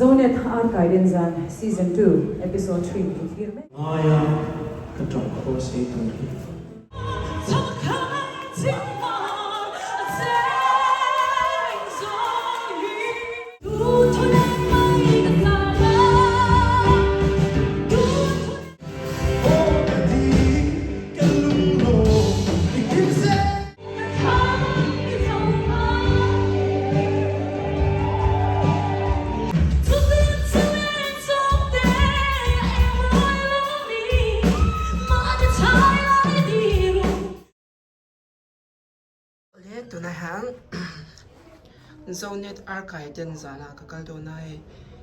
Zonet Arkaiden Zan Season 2 Episode 3 i thlir mek. Ngaia ka tawng khaw sei tur hi. Awle tunah hian Zonet Archive ten zanah ka kal dawn a hei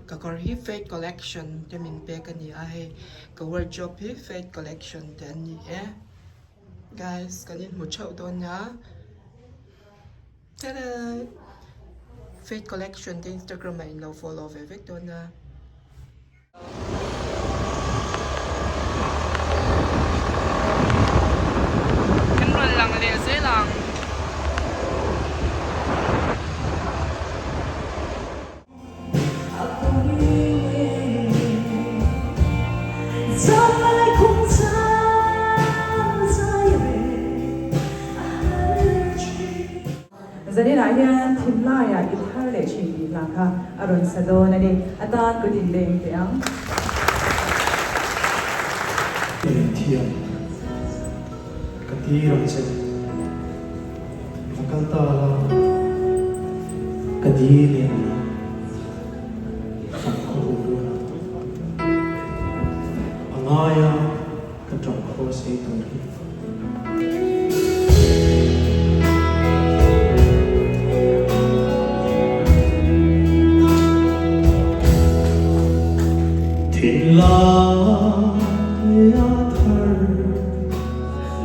ka kawr hi Faith Collection te min pek a ni a hei ka wardrobe hi Faith Collection te an ni e guys kan inhmu theuh dawn nia tada Faith Collection te Instagram ah in lo follow ve vek dawn a. Kan rawn lang leh zel ang. Zaninah hian thinlaiah i thar leh thin tih hla kha a rawn sa dawn a ni. A tan kut in leng teh ang. Thiam ka tir ang che. Va kal ta la, ka di nen la, fak khaw ru run a. A ngaia ka tawng khaw sei tur hi. Thinlai a thar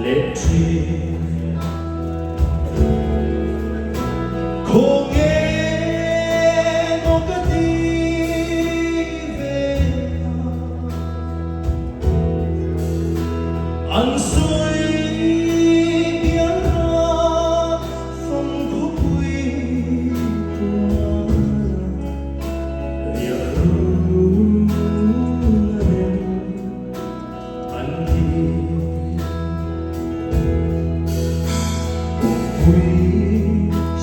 leh thin. Khawnge maw ka ti ve a? An sawi bial ra fang khawpui tual riah run a rem. An ti. Kumpui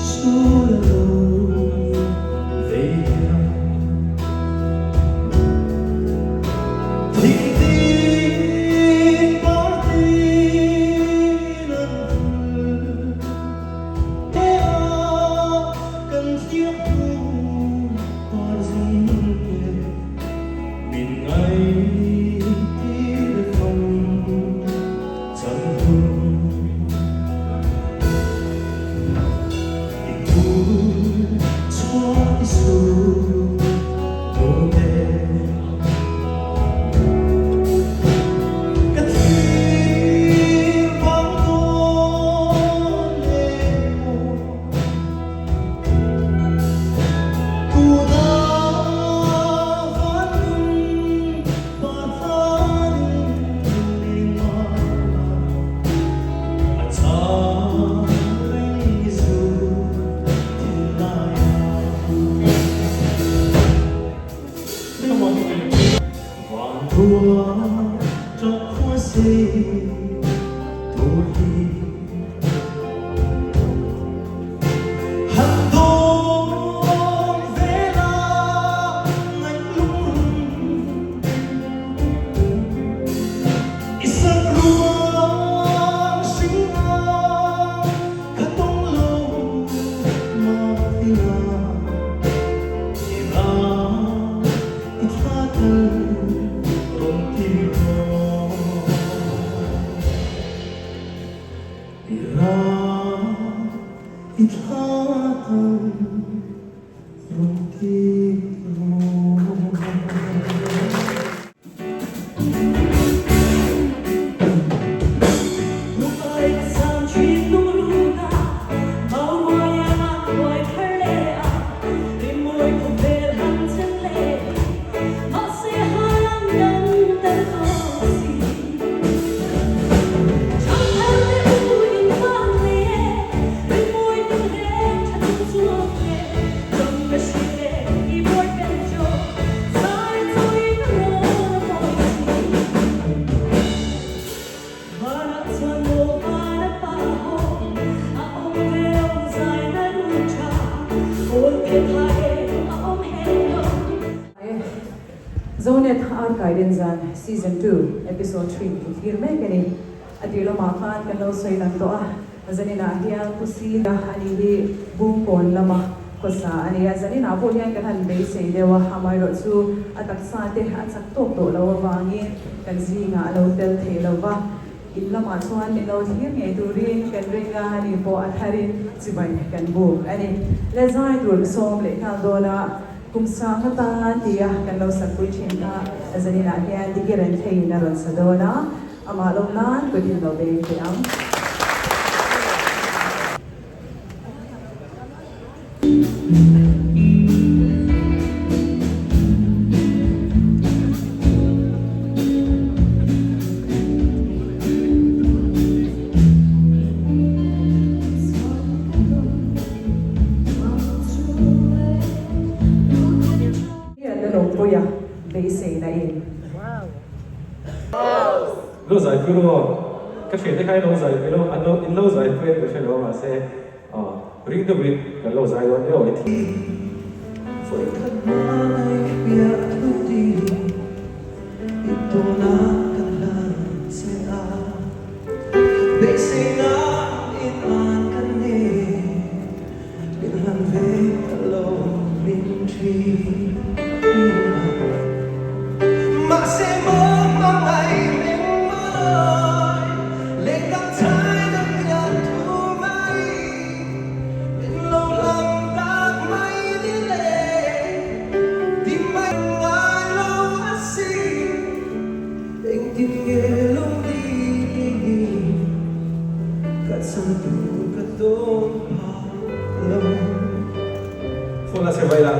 sul a lo vei hian Thingtin partin an vul te a kan hliam hnu par zung te. Min ngaihtir fam chan hun I bul chhuah i sur dawn e. Ka thlir vang dawn e aw. Han dawn vela ngaih lungrun I sak ruang hringa ka tawng lo mahila I ram i thla tal rawn ti rawh. Zonet Arkai Zan Season 2 Episode 3 i thlir mek a ni. A tir lamah khan kan lo sawi lang tawh a, zaninah hian Pu Sida a ni hi Bungkawn lama khawsa a ni a, zaninah pawh hian kan han beisei deuh a, amaherawh chu a taksa te a chak tawk tawh lo avangin kan zingah a lo tel thei lo va, in lamah chuan min lo thlir ngei turin kan ring a, ani pawh a tharin chibai kan buk a ni. Le zai tur sawm leh nghal dawn a. Kum sang atan tia kan lo sakpui thin kha zaninah hian Diki Rentheiin a rawn sa dawn a, amah lo nan kut in lo beng teh ang. Hian a lo pawi a, beiseina in. Lo zai pui ru aw. Ka hriat te kha in lo zai pui lo, an lo in lo zai pui an ka hre lo a mahse ring deuh in kan lo zai dawn eo i thi. Vawikhat hmangaih piah thuti i tawnah ka hlan che a. Beiseina in an kan nei, min hlan ve ta lo min thin. Mahse maw hmangaih engmai, lengdang chai dang hian thu mai, min lo hlam tak mai ni le, ti mai ngai lo asin. Engtin nge lungdi ni ka chhan tur ka tawn phah lo. Phone a che vai la.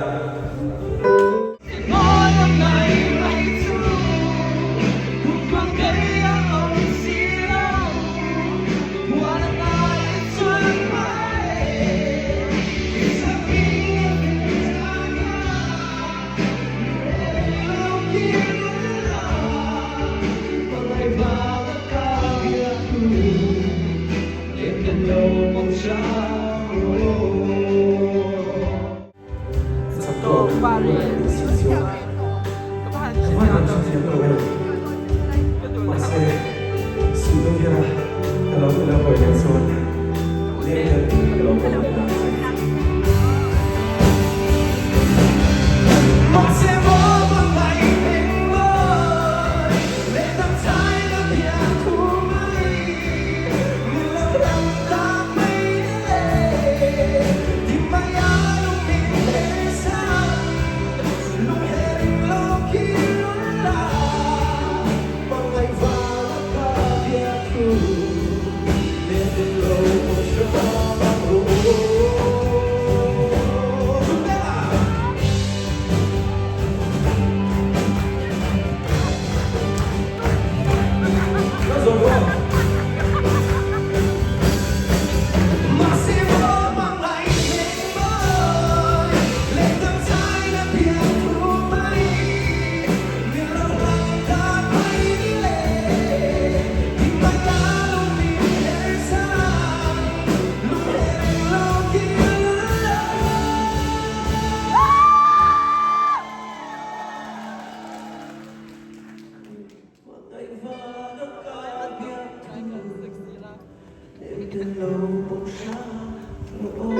Mahse maw hmangaih engmawi leh dam chai na pian thu mai min lo ram tak mai le ti mai a lung min her sang lung her in lo kir la hmangaih vang a ka biak thu leh den lo pawh hram ru. Mahse maw hmangaih engmawi leh dam chai na pian thu mai min lo hlang tak mai ni le ti mai a lung min her sang lung her lo kir lo. Hmangaih vang a ka biak thu Em lo pawh hram rawh aw.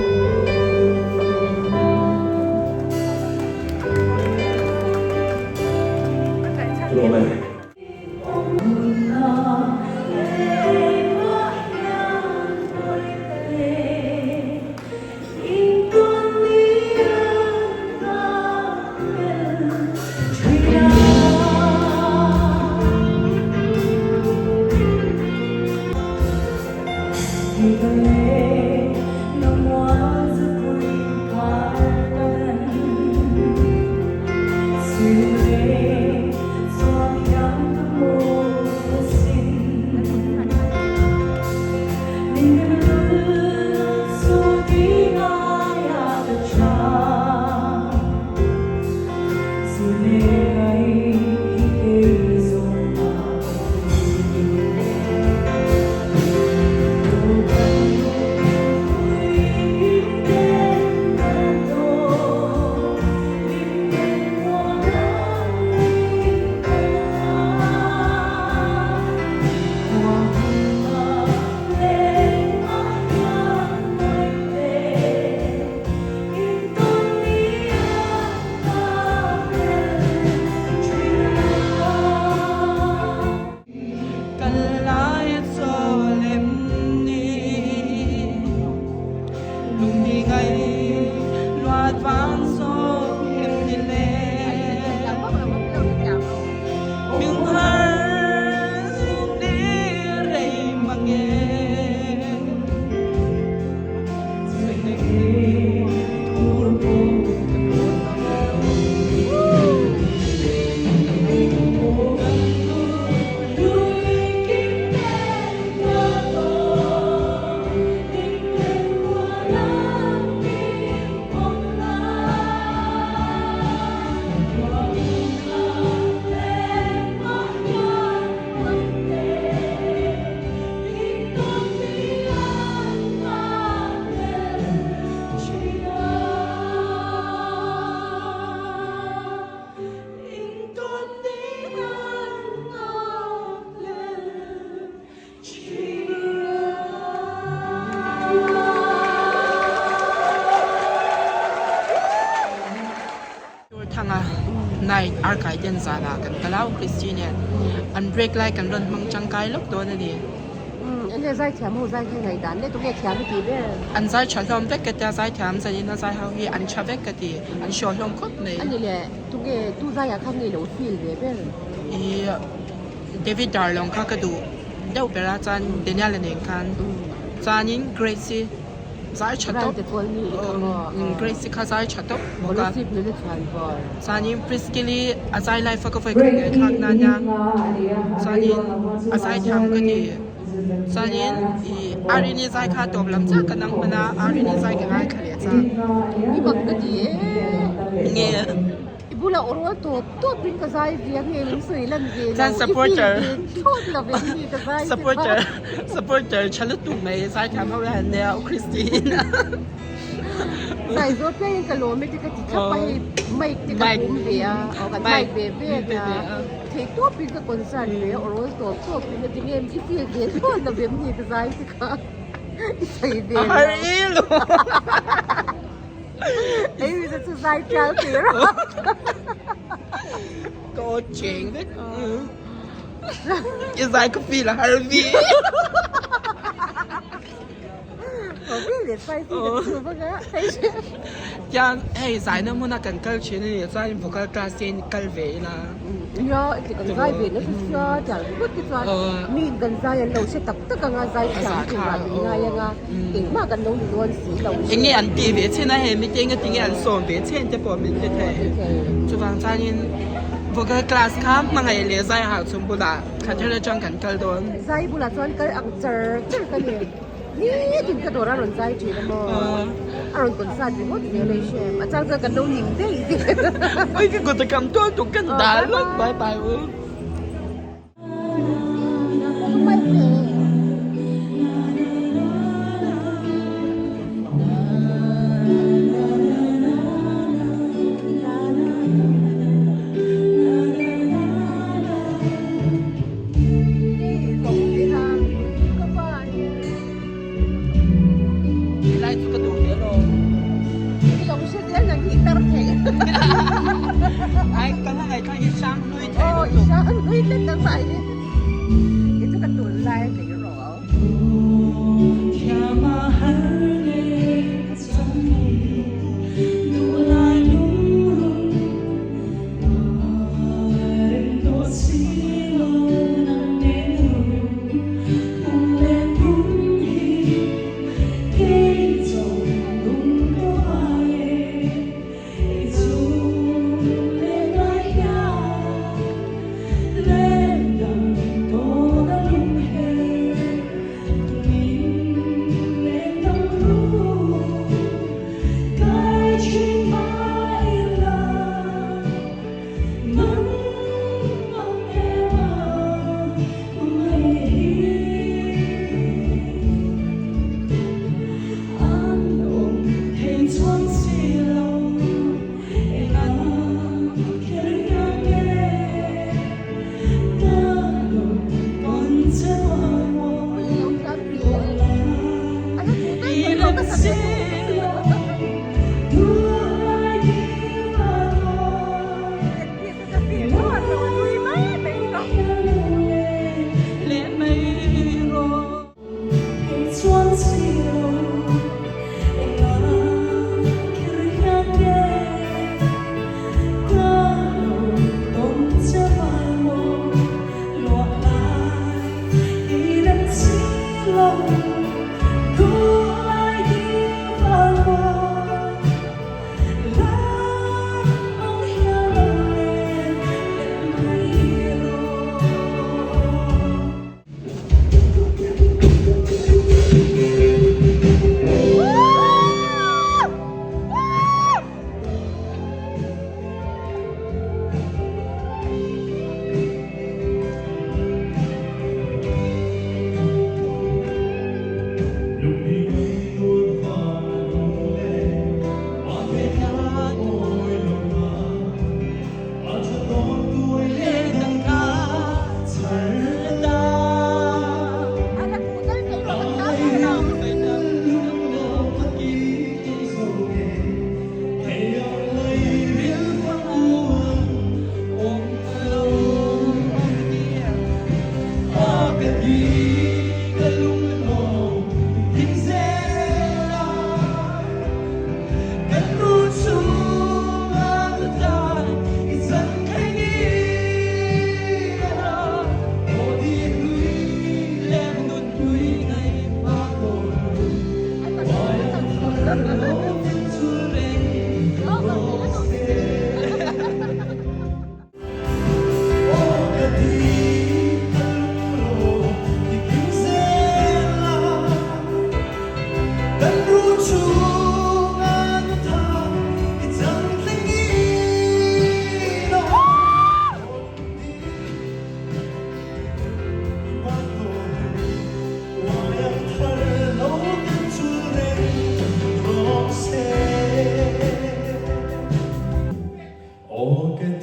Night arkai ten zanah kan kal a Christy nen an break lai kan rawn hmang tangkai lawk dawn a ni. Umm enge zaithiam ho zai kha ngaihdan leh tunge thiam i tih ber? An zai tha hlawm vek ka tia zaithiam zanin a zai ho hi an tha vek ka ti an hriaw hlawm khawp mai. Ani leh tunge tu zaiah khan nge lo feel ve ber? Ih David Darlong kha ka duh deuh ber a chuan Daniel-a nen khan chuanin Grace i zai tha tawp Grace i kha zai tha tawp bawk a chuanin Priscilla a zai live a ka vawi khat ngaihthlak nan a chuanin a zai thiam ka ti chuanin ih Arini zai kha tawp lam chiah ka nang hman a Arini zai ka ngaithla leh chak. I bak ka ti e. Nge. I bulah aw rual tawp tawp in ka zai ve a nge min sawi lan ve lo Chuan supporter i feel ve thlawt lo ve mi ka zai te kha. Supporter supporter tha lutuk mai zaithiam ho hian nia u Christine. Zai zawt piang in ka lawm e te ka ti thlap a hei mic te ka hum ve a aw kan mic ve ve a thei tawp in ka concert ve a aw rual tawp tawp in a ti nge i feel ve thlawt lo ve mi ka zai te kha i sawi ve lo. A har i lo. Ei mi chu zai tial tir a. Ka aw cheng vek. I zai ka feel a har vi. Ka feel leh spicy ka chu bawk a. Tiang hei zai na hmun a kan kal thin a ni chuan vocal class te in kal ve ila. Nia kan zai ve nasa sia tiang ringawt te chuan mi in kan zai an lo hre tak tak anga zai thiam turah min ngai anga engmah kan lo ni dawn si lo. Eng nge an tih ve chhen a hei mite enga tinge an sawm ve chhen te pawh min ti thei. Chuvang chuanin vocal class kha hmangaih leh zai hah chung bulah thla atang kan kal dawn. Zai bulah chuan kal ang char char ka ni. Nitin ka dawr a rawn zai thin a maw? A rawn concert ringawt zel a i hre em? A chang chuan kan lo ning daih zel. Oi ka kut a kam tual tuk kan dal lawk bye bye u. Helai chu ka duh ve lo. Ai ka la ngaih kha i hrang hlui thei lo tuk.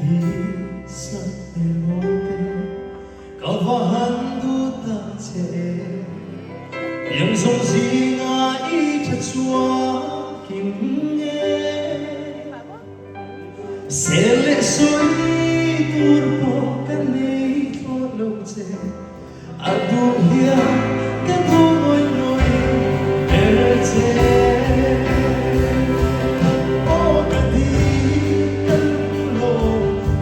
di sak hmel te ka va han duh tak che e. Piang zawng zinga i tha chhuak kim nge. Sel leh sawi tur pawh ka nei thlawt lo che. A duh hian ka duh ngawih ngawih ber che. Aw ka di ka lung lo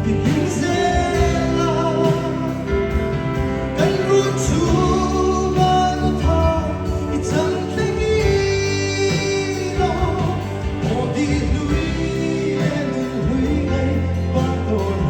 ti kim zel a, kan run chu van tha i chang thleng i lo. Aw di hlui e nun hlui ngai van tawh.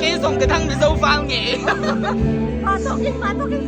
Kei zawng ka thang Mizo val ngei. Mah tawkin mah tawkin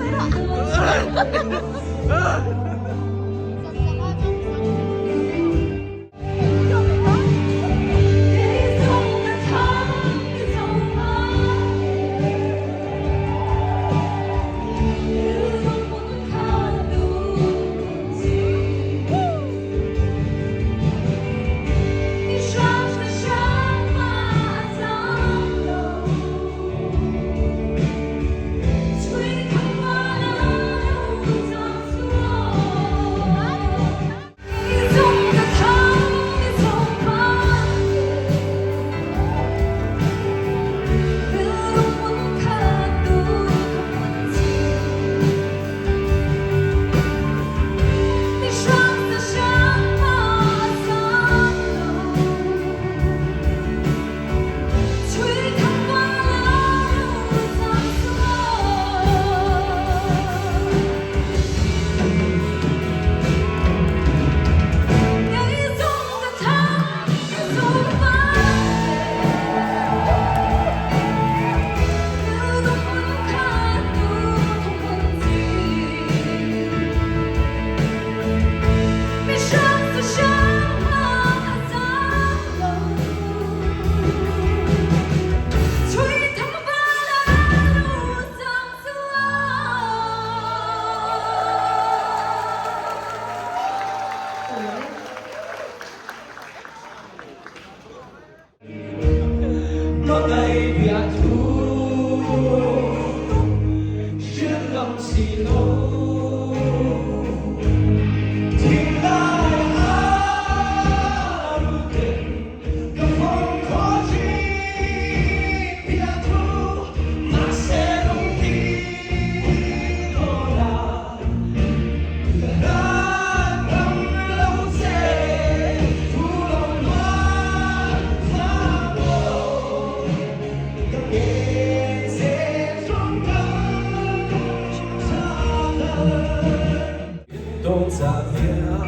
sawi rawh.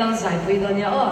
lo zaipui dawn nia aw.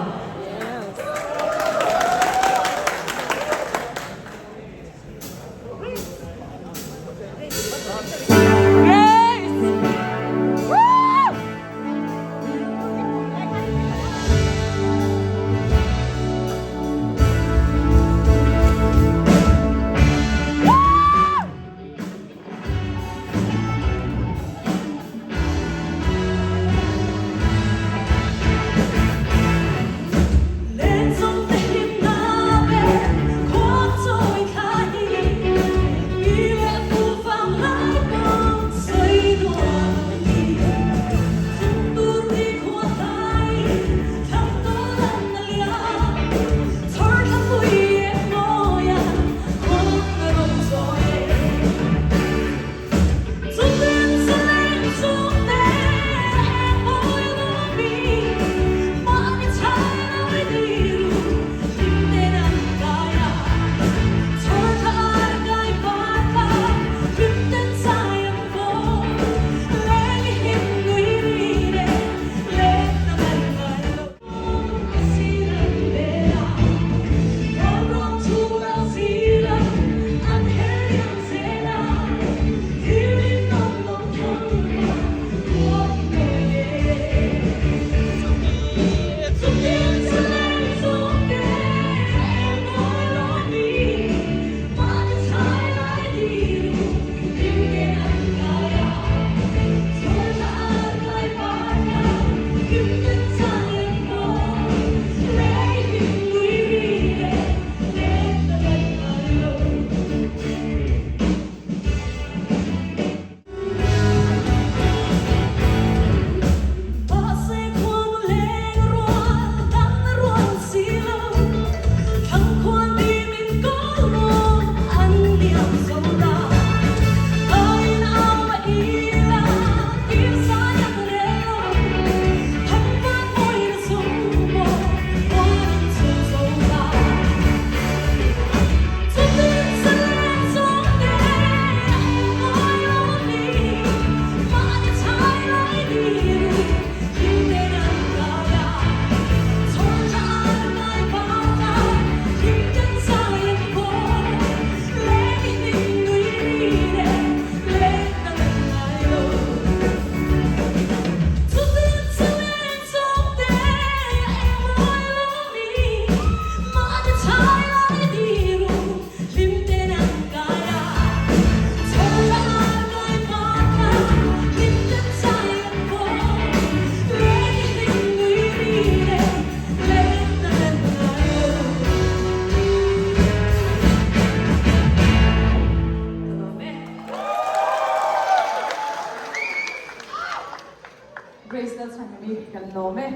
Grace Lalchhanhimi kan lawm e.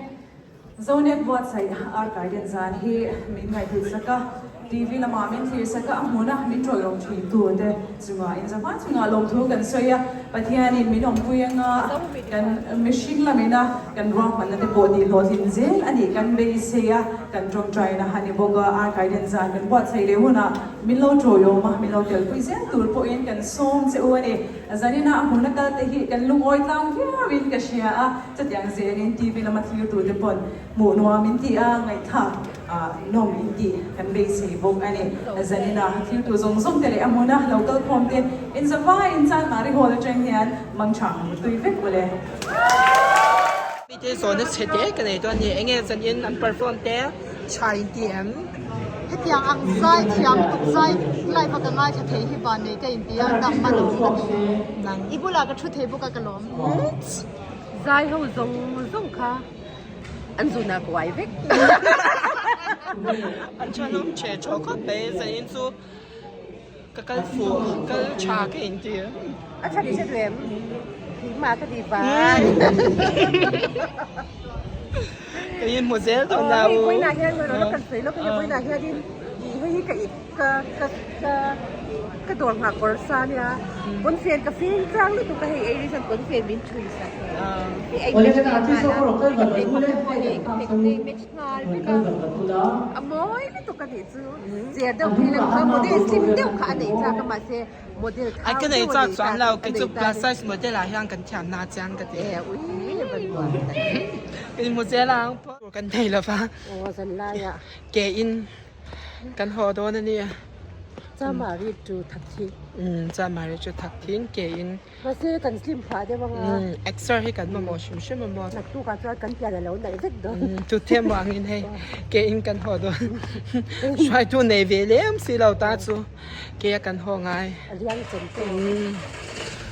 Zonet buatsaih Art Garden zan hi min ngaihtuihsak a, TV lamah min thlirsak a, a hmuna min tawihawm thin tu te chungah inzahman chungah lawmthu kan sawi a, Pathianin min awmpui anga kan mihring lamina kan ruahmanna te pawh tihhlawhtlin zel a nih kan beisei a, kan tawngtaina a ni bawk a, Art Garden zan kan buatsaih leh hunah min lo tawihawm a, min lo telpui zel tur pawhin kan sawm che u a ni. Zanina a hmuna kal te hi kan lungawi tlang viauin ka hria a, chutiang zelin TV lama thirtute pawn hmuh nuam in ti a, ngaihthlak nawm in tih kan beisei bawk a ni. Zanina thirtu zawng zawng te leh a hmuna lo kal khawm te inzavaiin Chanmari Hall atang hian mangchhang mutui vek ule. Mite zawhna chhe te ka nei dawn a ni. Enge zanin an perform te tha in ti em? Hetiang ang zai thiam tuk zai live a ka ngaithla thei hi van nei ka inti a, dang man awm ka ti. I bulah ka thu thei bawk a ka lawm. Zai ho zawng zawng kha an zun ah ka uai vek. An thenawm che thaw khawp mai zanin chu. Ka kal fuh, kal tha ka inti. A tha tih hre duh em? Keimah ka ti vai. Ka inhmu zel dawn lo. Hei vawiinah hian lo kan sawi lawk a nia, vawiinah hianin ih hei hi ka ih ka ka ka ka dawr nghah kawr sa a nia, pawnfen ka fing tlang lutuk a hei ei hi chuan pawnfen min thui sak. Hei a in match nghal a, ka pheikhawk te pawh hei ka pheikhawk te in match nghal vek a, a mawi lutuk a nih chu. Cher deuh phei lang chuan model slim deuh kha a neih chak a mahse model Ai ka nei chak chuan lo kei chu plus size model ah hian kan thiam na chiang ka ti. E ui van nuam tak. Kan inhmu zel ang pawh kan nei lo va. Aw zan laiah. Ke in kan haw dawn a nia. Chamari chu thak thi. Umm chamari chu thak thin ke in. Mahse kan slim phah deuh ang a. Umm exer hi kan mamawh hrim hrim a maw. Naktukah chuan kan pian a lo naih vek dawn. Umm chu them vangin hei ke in kan haw dawn. Hruaitu nei ve lem si lo ta chu ke a kan haw ngai. A liang chen te. Umm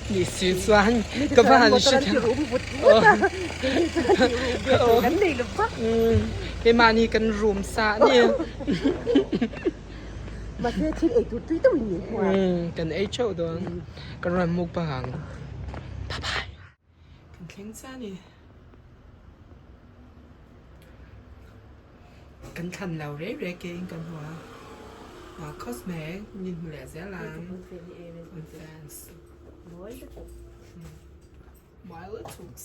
ni si chuan ka va han hre thiam. Rum vut vut a. Keini chuan tih rum ve tur kan nei lo va. Umm keimahni kan rum sa a ni. Mahse thil ei tur tui deuhin min hmu a. Umm kan ei theuh dawn. Ka rawn mukbang ang. Bye bye. Kan thleng chiah a ni. Kan thlan lo rei rei ke in kan hmu a. Ah cosme min hmu leh zel ang. Fans. Mawi lutuk.